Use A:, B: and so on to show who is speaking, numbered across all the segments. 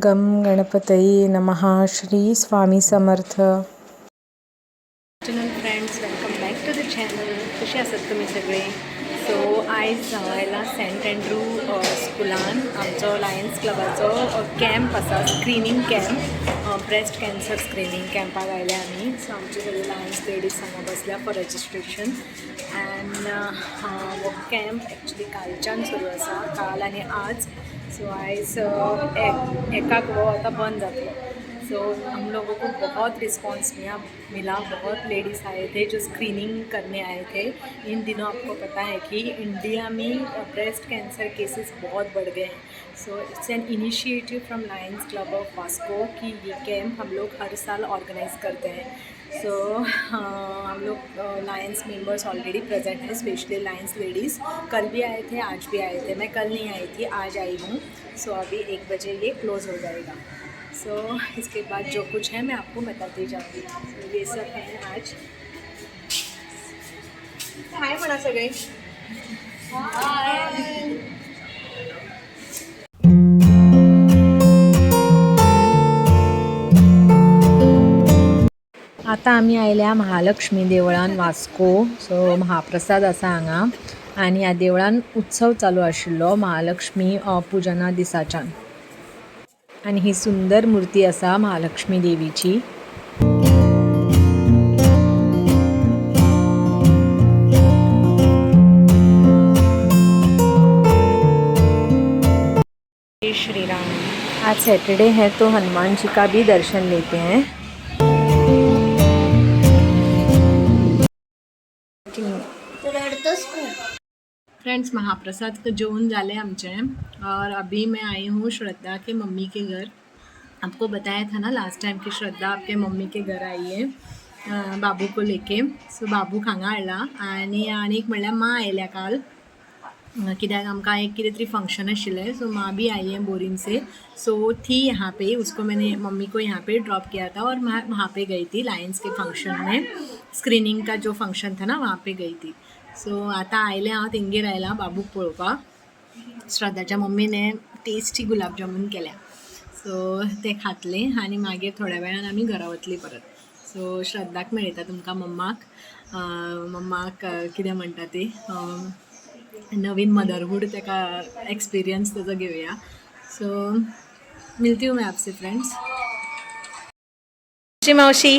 A: गं गणपतये नमः. Shri Swami Samarth.
B: Afternoon friends, welcome back to the channel. कशी आसात तुमी सगळे? सो आयज हांव आयलां सेंट एंड्रू स्कुलान. आमचो लायन्स क्लबाचो कॅम्प आसा, screening camp, breast cancer screening कॅम्पाक आयल्या आमी. सो आमचे सगळे लायन्स लेडीज हांगा बसल्या फॉर रजिस्ट्रेशन. अँड हो कॅम्प एक्चुली कालच्यान सुरू आसा, काल आनी आज. सो आयज एकाक हो आतां बंद जातलो. सो हम लोगों को बहुत रिस्पॉन्स मिला मिला बहुत लेडीज़ आए थे जो स्क्रीनिंग करने आए थे. इन दिनों आपको पता है कि इंडिया में ब्रेस्ट कैंसर केसेस बहुत बढ़ गए हैं. So it's an initiative from Lions Club of Vasco कि ये कैंप हम लोग हर साल ऑर्गेनाइज करते हैं. सो हम लोग लायंस मेंबर्स ऑलरेडी प्रेजेंट हैं, स्पेशली लायंस लेडीज़. कल भी आए थे, आज भी आए थे. मैं कल नहीं आई थी, आज आई हूँ. सो अभी 1 बजे ये क्लोज़ हो जाएगा. सो इसके बाद जो कुछ है, मैं आपको बताती जाऊँगी. So, ये सब है आज. हाय म्हणा सगळे. हाय.
A: आता आमी आयल्या महालक्ष्मी देवळान वास्को. सो महाप्रसाद आसा हांगा आनी ह्या देवळान उत्सव चालू आशिल्लो महालक्ष्मी पुजना दिसाच्यान आनी ही सुंदर मूर्ती आसा महालक्ष्मी देवीची.
B: जय श्री राम.
A: आज सैटरडे है तो हनुमान जी का भी दर्शन लेते हैं.
C: रडतोस खूप.
B: फ्रेंड्स, महाप्रसाद जेवून झाले आमचे और अभी मैं आई हूँ श्रद्धा के मम्मी के घर. आपको बताया था ना लास्ट टाइम कि श्रद्धा आपके मम्मी के घर आई है बाबू को लेके. सो बाबूक हांगा हाडला आनी आनी एक म्हणल्यार माँ आयल्या काल, कित्याक आमकां एक कितें तरी फंक्शन आशिल्लें. सो माँ भी आई है बोरीम से. सो वो थी यहाँ पे, उसको मैंने मम्मी को यहाँ पे ड्रॉप किया था और मैं वहाँ पे गई थी लायंस के फंक्शन में. स्क्रीनिंग का जो फंक्शन था ना, वहाँ पे गई थी. सो आतां आयलें हांव तेंगेर, आयलां बाबूक पळोवपाक. श्रद्धाच्या मम्मीने टेस्टी गुलाबजामून केल्या, सो ते खातले आनी मागीर थोड्या वेळान आमी घरा वतली परत. सो श्रद्धाक मेळयता तुमकां, मम्माक. मम्माक कितें म्हणटा ती, नवीन मदरहूड ताका एक्सपिरियन्स ताजो घेवया. सो मिलती हूँ मैं आपसे फ्रेंड्स.
A: मावशी.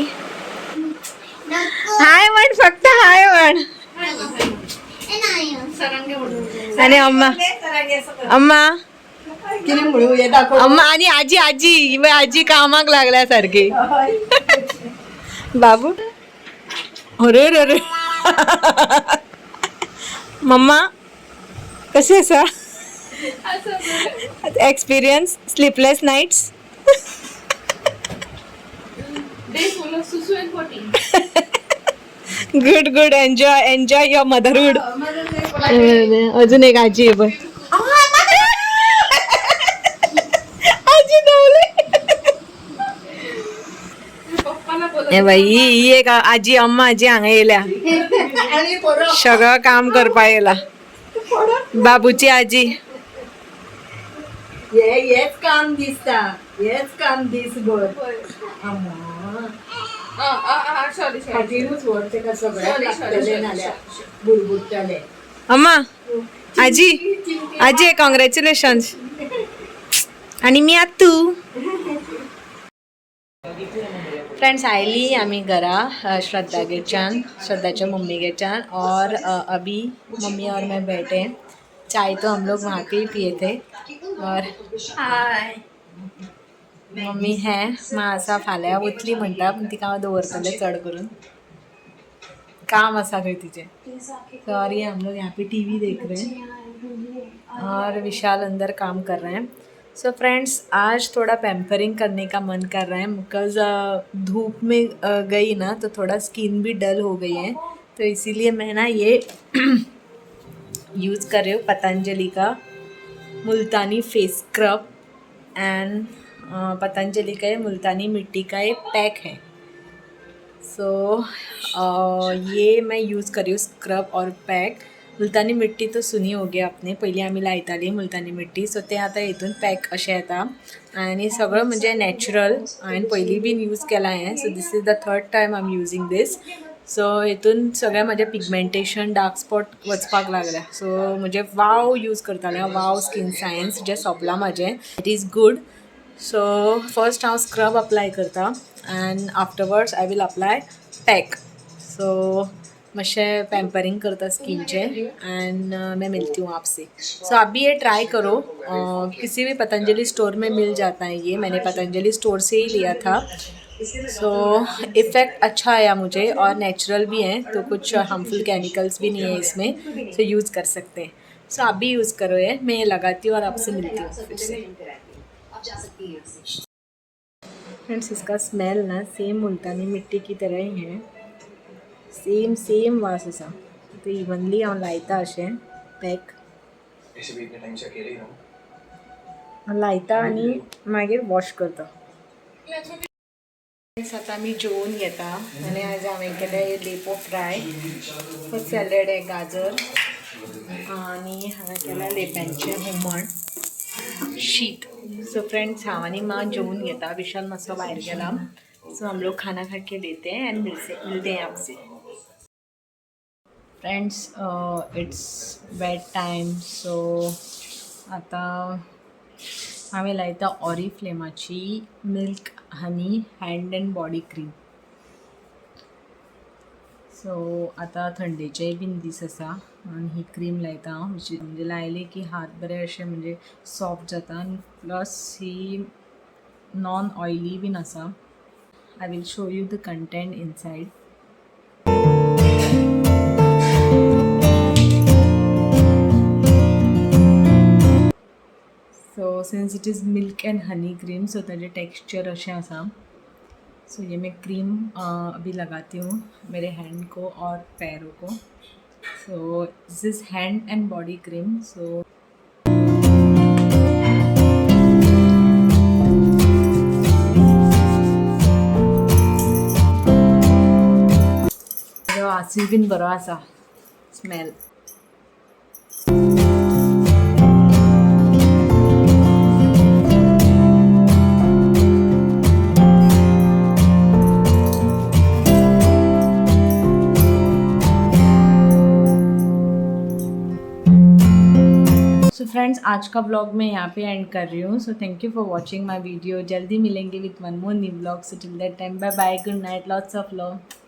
C: नको.
A: हाय म्हण, फक्त हाय म्हण.
C: ए, नाही.
A: आणि अम्मा, अम्मा, अम्मा आणि आजी. आजी बाई, आजी कामाक लागल्या सारखी. बाबू, अरे रे रे. मम्मा, कशी आसा? Experience sleepless nights?
D: Day full of susu and potty.
A: Good, good. Enjoy, enjoy your motherhood. अजून एक आजी आहे बघ. आजी धावले.
D: पप्पाला बोलत.
A: हे बाई, ही एक आजी, अम्मा आजी हांगा येयल्या, सगळं काम करपा येयला. बाबूची आजी.
E: हे हेच काम दिसता, हेच काम दिसभर.
D: Sorry sorry.
E: खातीरूच व्हर तेका, सगळ्याक
D: Sorry, sorry,
E: लागतलें
D: sorry,
E: नाल्यार बुडबुडटलें.
A: अम्मा आजी, आजी, कॉंग्रॅच्युलेशन्स. आणि मी आत्तू. फ्रेंड्स, आयली आमी घरा श्रद्धागेरच्यान, श्रद्धाच्या मम्मीगेरच्यान और अभी मम्मी और मैं बैठे हैं. चाय तो हम लोग वहाँ पे ही पिए थे और
C: हाय.
A: मम्मी है. माँ आसा, फाल्यां वतली म्हणटा, पूण तिका हांव दवरतलें चड करून, काम आसा खंय तिचें. और ये हम लोग यहाँ पे टीवी देख रहे हैं और विशाल अंदर काम कर रहे हैं. सो फ्रेंड्स, आज थोड़ा पैम्परिंग करने का मन कर रहा है because धूप में गई ना तो थोड़ा स्किन भी डल हो गई है, तो इसीलिए मैं ना ये यूज़ कर रही हूँ, पतंजलि का मुल्तानी फेस स्क्रब. एंड पतंजलि का ये मुल्तानी मिट्टी का ये पैक है. सो ये मैं यूज़ कर रही हूँ, स्क्रब और पैक. मुलतानी मिट्टी तो सुनी होगी आपने, पयलीं आमी लायताली मुलतानी मिट्टी. सो तें आतां हितून पॅक अशें येता आनी सगळं म्हणजे नॅचरल. हांवें पयलीं बीन यूज केलां हें. So this is the third time I am using this. So हितून सगळें म्हाजें पिगमेंटेशन, डार्क स्पॉट वचपाक लागल्या. सो म्हणजे वाव यूज करतालें हांव, वाव स्कीन सायन्स जें सोंपलां म्हाजें. It is good. So first हांव स्क्रब अप्लाय करता and afterwards I will apply pack. So मातशें पैम्परिंग करता स्किनचें एंड मैं मिलती हूँ आपसे. सो आप भी ये ट्राई करो. किसी भी पतंजलि स्टोर में मिल जाता है ये. मैंने पतंजलि स्टोर से ही लिया था. सो इफ़ेक्ट अच्छा आया मुझे और नेचुरल भी है, तो कुछ हार्मफुल केमिकल्स भी नहीं है इसमें. सो यूज़ कर सकते हैं. सो आप भी यूज़ करो ये. मैं ये लगाती हूँ और आपसे मिलती हूँ फिर से. फ्रेंड्स, इसका स्मेल ना सेम मुल्तानी मिट्टी की तरह ही है. सेम सेम वास आसा. तो इवनली हांव लायता अशें पॅक.
F: इसे भी इतने टाइम से अकेले ही हूँ.
A: लायता आनी मागीर वॉश करता. आतां आमी जेवन घेता आनी आज हांवें केलें लेपो फ्राय, सॅलड आहे गाजर आनी हांवें केलां लेप्यांचें हुमण, शीत. सो फ्रेंड्स, हांव आनी माँ जेवन घेता. विशाल मातसो भायर गेला. सो हम लोग खाना खा के लेते हैं एंड मिलते हैं आपसे. Friends, it's bed time. So आतां हांवें लायता ऑरिफ्लेमाची milk honey hand and body cream. So आतां थंडेचेय बीन दीस आसा आनी ही क्रीम लायता हांव. म्हणजे लायली की हात बरे अशे म्हणजे सॉफ्ट जाता आनी प्लस ही नॉन ऑयली बीन आसा. I will show you the content inside. So since it is milk and honey cream, so ताजें टेक्सचर अशें आसा. सो ये मैं क्रीम अभी लगाती हूँ मेरे हैंड को और पैरों को. So this is hand and body cream. So वासूय बीन बरो आसा, स्मेल. सो फ्रेंड्स, आज का व्लॉग मैं यहाँ पे एंड कर रही हूँ. So thank you for watching my video. जल्दी मिलेंगे with one more new vlog. So till that time, bye bye, good night, lots of love.